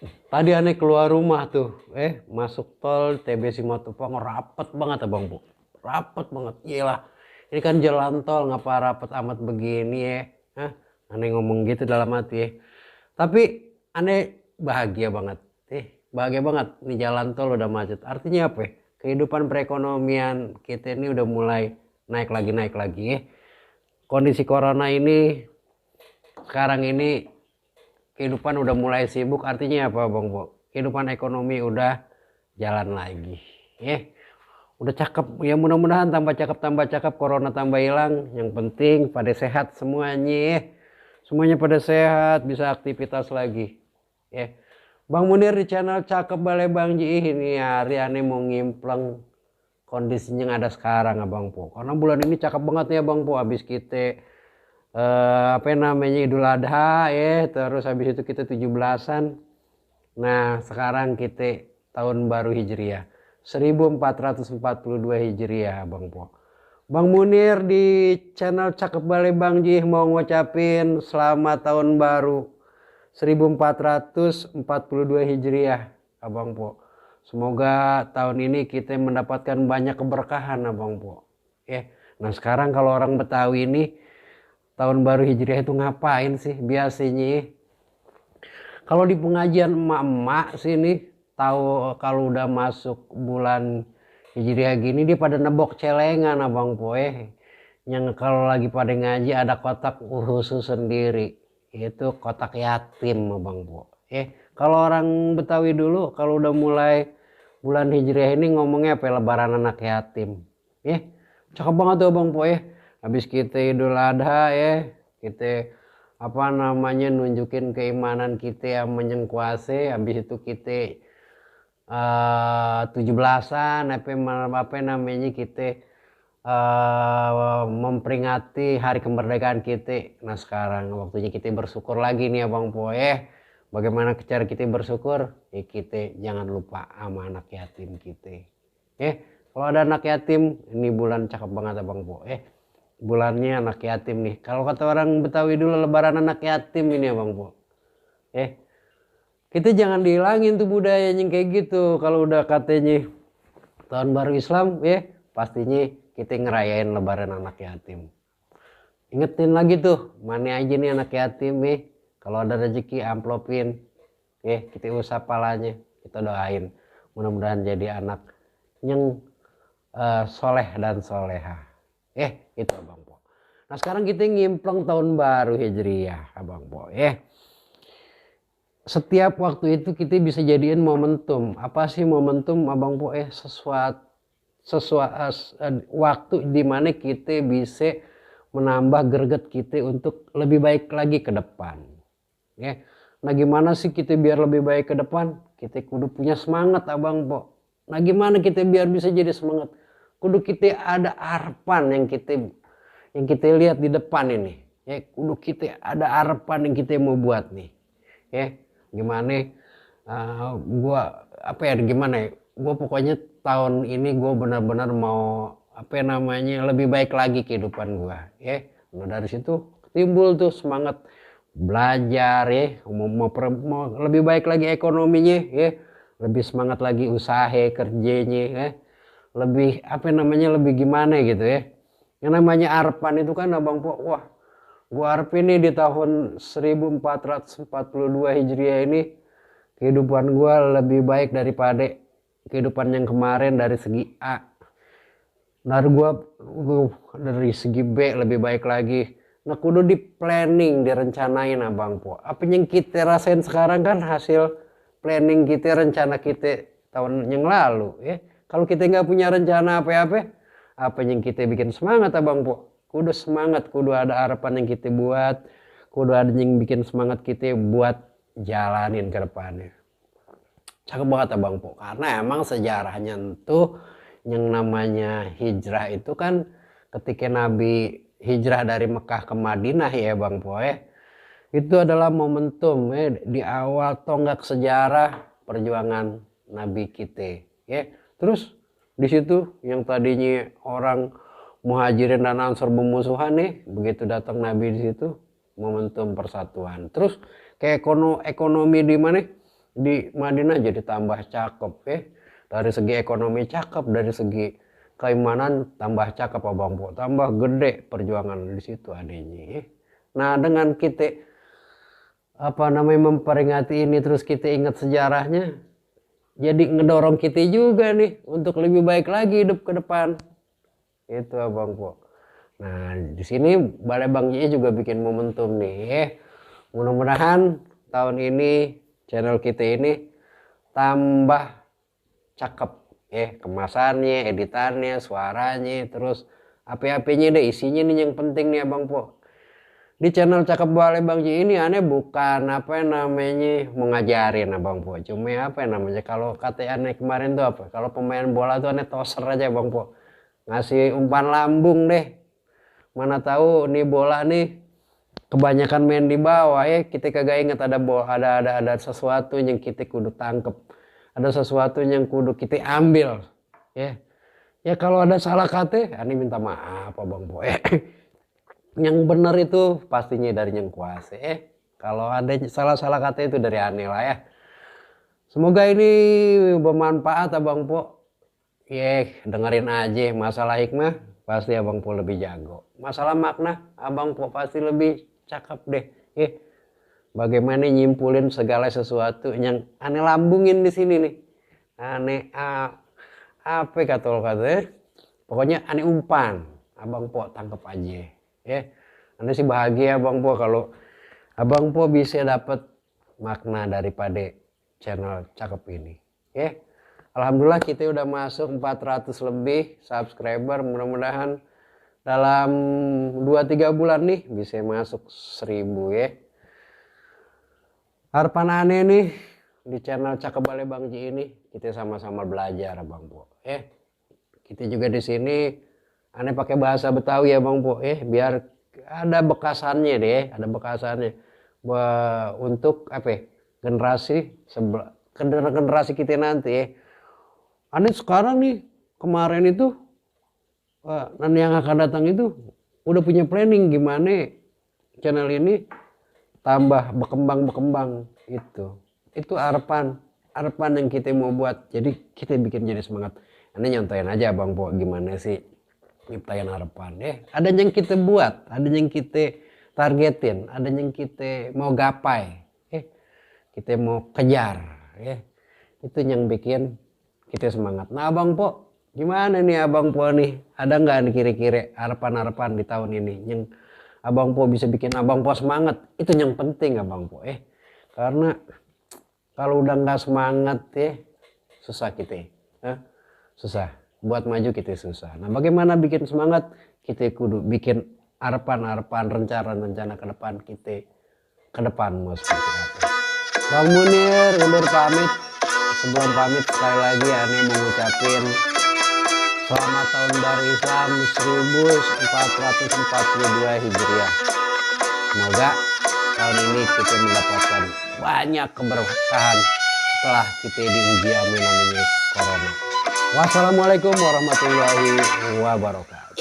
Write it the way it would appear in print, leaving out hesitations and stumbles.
Tadi aneh keluar rumah tuh, masuk tol TB Simatupang rapet banget abang bu, rapet banget. Iyalah, ini kan jalan tol ngapa rapet amat begini ya? Hah? Aneh ngomong gitu dalam hati ya. Tapi aneh bahagia banget, bahagia banget. Nih jalan tol udah macet. Artinya apa ya? Kehidupan perekonomian kita ini udah mulai naik lagi ya. Kondisi corona ini sekarang ini kehidupan udah mulai sibuk, artinya apa bang Bo? Kehidupan ekonomi udah jalan lagi udah cakep ya, mudah-mudahan tambah cakep corona tambah hilang, yang penting pada sehat semuanya semuanya pada sehat bisa aktivitas lagi ya. Bang Munir di channel Cakep Balai Bang Ji ini hari aneh mau ngimpleng kondisinya yang ada sekarang abang Po, karena bulan ini cakep banget ya bang Po, habis kita apa namanya Idul Adha ya, terus habis itu kita 17-an. Nah sekarang kita tahun baru Hijriah 1442 Hijriah bang Po. Bang Munir di channel Cakep Balai Bang Ji mau ngucapin selamat tahun baru 1442 Hijriah abang Po. Semoga tahun ini kita mendapatkan banyak keberkahan abang Po ya. Nah sekarang kalau orang Betawi ini tahun baru Hijriah itu ngapain sih biasanya? Kalau di pengajian emak-emak sini tahu kalau udah masuk bulan Hijriah gini dia pada nebok celengan abang poe. Yang kalau lagi pada ngaji ada kotak khusus sendiri. Itu kotak yatim abang po. Kalau orang Betawi dulu kalau udah mulai bulan Hijriah ini ngomongnya apa? Lebaran anak yatim. Cakep banget tuh abang po habis kita Idul Adha kita apa namanya nunjukin keimanan kita yang menyengkuase, habis itu kita 17-an apa namanya kita memperingati hari kemerdekaan kita. Nah sekarang waktunya kita bersyukur lagi nih abang po bagaimana cara kita bersyukur kita jangan lupa sama anak yatim kita kalau ada anak yatim ini bulan cakep banget abang po bulannya anak yatim nih. Kalau kata orang Betawi dulu lebaran anak yatim ini ya bang Po. Kita jangan dihilangin tuh budayanya kayak gitu. Kalau udah katanya tahun baru Islam pastinya kita ngerayain lebaran anak yatim. Ingetin lagi tuh mana aja nih anak yatim kalau ada rezeki amplopin kita usap palanya, kita doain mudah-mudahan jadi anak yang soleh dan soleha. Itu abang Po. Nah sekarang kita ngimpleng tahun baru Hijriah abang Po setiap waktu itu kita bisa jadiin momentum. Apa sih momentum abang Po waktu dimana kita bisa menambah greget kita untuk lebih baik lagi ke depan Nah gimana sih kita biar lebih baik ke depan? Kita kudu punya semangat abang Po. Nah gimana kita biar bisa jadi semangat? Kudu kita ada harapan yang kita lihat di depan ini kudu kita ada harapan yang kita mau buat nih gimana gua pokoknya tahun ini gua benar-benar mau apa namanya lebih baik lagi kehidupan gua nah dari situ timbul tuh semangat belajar mau lebih baik lagi ekonominya lebih semangat lagi usaha kerjanya lebih apa namanya lebih gimana gitu yang namanya harapan itu kan abang Po, wah gua harap ini di tahun 1442 Hijriah ini kehidupan gua lebih baik daripada kehidupan yang kemarin dari segi A, dari segi B lebih baik lagi. Nah kudu di planning, direncanain abang Po. Apa yang kita rasain sekarang kan hasil planning kita, rencana kita tahun yang lalu Kalau kita nggak punya rencana apa yang kita bikin semangat abang Po. Kudu semangat, kudu ada harapan yang kita buat, kudu ada yang bikin semangat kita buat jalanin ke depannya. Cakep banget abang Po, karena emang sejarahnya tuh yang namanya hijrah itu kan ketika Nabi hijrah dari Mekah ke Madinah ya bang Po itu adalah momentum di awal tonggak sejarah perjuangan Nabi kita terus di situ yang tadinya orang Muhajirin dan Ansor bermusuhan begitu datang Nabi di situ momentum persatuan. Terus ke ekonomi di mana di Madinah jadi tambah cakep ya. Dari segi ekonomi cakep, dari segi keimanan tambah cakep abang po, tambah gede perjuangan di situ adanya ya. Nah dengan kita apa namanya memperingati ini terus kita ingat sejarahnya, jadi ngedorong kita juga nih untuk lebih baik lagi hidup ke depan. Itu abang po. Nah di sini Balai Bang Ji juga bikin momentum nih ya. Mudah-mudahan tahun ini channel kita ini tambah cakep ya, kemasannya, editannya, suaranya, terus apa-apanya deh, isinya nih yang penting nih abang po. Di channel Cakep Balai Bang Ji ini aneh bukan apa namanya mengajarin abang po, cuma apa namanya kalau kata aneh kemarin tuh apa, kalau pemain bola tuh aneh toser aja abang po, ngasih umpan lambung deh, mana tahu nih bola nih kebanyakan main di bawah ya, kita kagak inget ada bola, ada sesuatu yang kita kudu tangkep, ada sesuatu yang kudu kita ambil ya. Ya kalau ada salah kata aneh minta maaf abang po ya. Yang benar itu pastinya dari yang kuasa kalau ada salah kata itu dari aneh lah ya. Semoga ini bermanfaat abang po ya, dengerin aja. Masalah hikmah pasti abang po lebih jago, masalah makna abang po pasti lebih cakep deh ya. Bagaimana nyimpulin segala sesuatu yang aneh lambungin di sini nih, aneh apa kata pokoknya aneh umpan abang po tangkep aja ya. Anda sih bahagia abang po kalau abang po bisa dapat makna daripada channel cakep ini ya. Alhamdulillah kita udah masuk 400 lebih subscriber, mudah-mudahan dalam 2-3 bulan nih bisa masuk 1000 ya. Harapan aneh nih di channel Cakep Balai Bang Ji ini kita sama-sama belajar abang po ya. Kita juga di sini aneh pakai bahasa Betawi ya bang po biar ada bekasannya deh, ada bekasannya untuk apa generasi generasi kita nanti ya. Aneh sekarang nih kemarin itu dan yang akan datang itu udah punya planning gimana channel ini tambah berkembang itu harapan yang kita mau buat, jadi kita bikin jadi semangat. Aneh nyontoin aja bang po gimana sih nyiptain harapan ada yang kita buat, ada yang kita targetin, ada yang kita mau gapai kita mau kejar itu yang bikin kita semangat. Nah abang po gimana nih abang po nih, ada nggak nih kira-kira harapan di tahun ini yang abang po bisa bikin abang po semangat? Itu yang penting abang po karena kalau udah nggak semangat susah kita susah buat maju, kita susah. Nah bagaimana bikin semangat? Kita kudu bikin harapan rencana ke depan kita ke depan mau seperti apa. Bang Munir undur pamit. Sebelum pamit sekali lagi aneh mengucapin selamat tahun baru Islam 1442 Hijriah. Semoga tahun ini kita mendapatkan banyak keberkahan setelah kita diuji amin namanya corona. Wassalamualaikum warahmatullahi wabarakatuh.